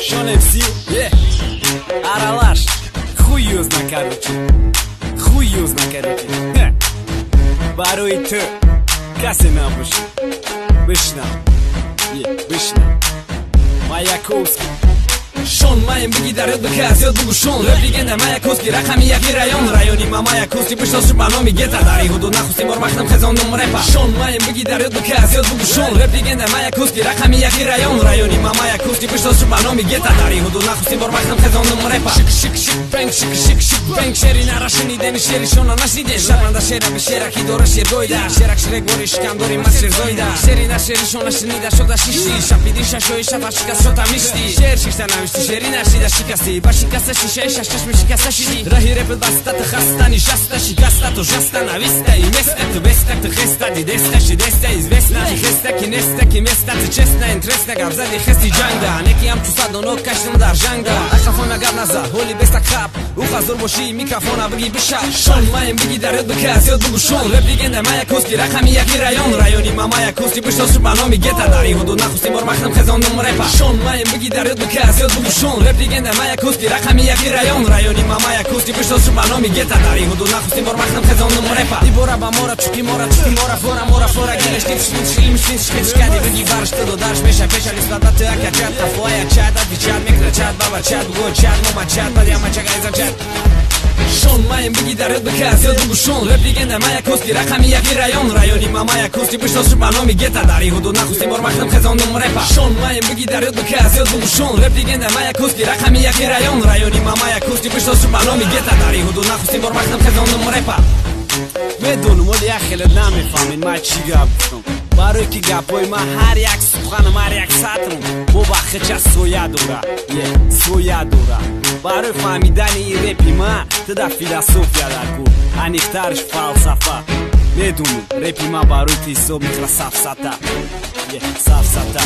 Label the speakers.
Speaker 1: Шон МС, е, аралаш, хуй ёзна, короче, хуй ёзна, короче. Барои ту касе набошӣ. Бишнав, е, бишнав. Маяковский. Шон маем, биги дар ёд биказ, ёд бугу. Шон, рэп легенда, Маяковский, рақами яки район, райони ма Маяковский, бишносу ба номи гета. Дар ин ҳудуд нахустин бор махнам хезондум репа. Шон маем, биги дар ёд биказ, ёд бугу. Шон, рэп легенда, Маяковский, рақами яки район, райони ма Маяковский, бишносу ба номи гета. Дар ин ҳудуд нахустин бор махнам хезондум репа. Шик, шик, шик, бенг, шик, шик, шик, бенг. Шери нара шунидени, шери шона нашниден. Шарманда шера бишера ки дора шергоида. Шерак ширек бори шикамдори ма шерзоида. Шери на шери шона шунида шода шишти. Шапиди шашои шафа шикаст шота мишти. Шер шишта навишти, шери нашида шикасти. Ба шикаста шишаи шаш чашми шикаста шиди. Раҳи репет баста, ту хаста нишаста, шикаста ту жаста нависта и места ту беста ту хеста дидеста шидеста известна ки хеста ки неста ки места ту честна интересна гап зади хести ҷангда неки ҳам чу садоно каштам дар ҷангда. Ақафона гап наза ҳоли беста хап уха зур бошӣ, микрофона биги бишаб. Шон маем, биги дар ёд биказ, ёд бугу. Шон, рэп легенда, Маяковский, рақами яки район, райони ма Маяковский, бишносу ба номи гета. Дар ин ҳудуд нахустин бор махнам хезондум репа. Шон маем, биги дар ёд биказ, ёд бугу. Шон, рэп легенда, Маяковский, рақами яки район, райони ма Маяковский, бишносу ба номи гета. Дар ин ҳудуд нахустин бор махнам хезондум репа. Ибора ба мора чуки мора чуки мора фора мора фора гилеш дипш шилмш шкеди биги варш ту додарш меша пеша нисбат ба ту ака чат тафоя чат отвечать мекна чат баба чат буго чат мома чат бадяма чагайзам чат. Шон маем, биги дар ёд биказ, ёд бугу. Шон, рэп легенда, Маяковский, рақами яки район, райони ма Маяковский, бишносу ба номи гета. Дар ин ҳудуд нахустин бор махнам хезондум репа. Шон маем, биги дар ёд биказ, ёд бугу. Шон, рэп легенда, Маяковский, рақами яки район, райони ма Маяковский, бишносу ба номи гета. Дар ин ҳудуд нахустин бор махнам хезондум репа. Медонум, оли як хеле намефаҳмед ман чӣ гап гуфтам, барое ки гапҳои ман, ҳар як суханам, ҳар як сатрам бо бахича соя дора, е, соя дора. Барои фаҳмидани ин репи ман ту дар философия дар кӯ, аниқтарш фалсафа. Медонум, репи ман барои ту ҳисоб мехӯра сафсата, е, сафсата.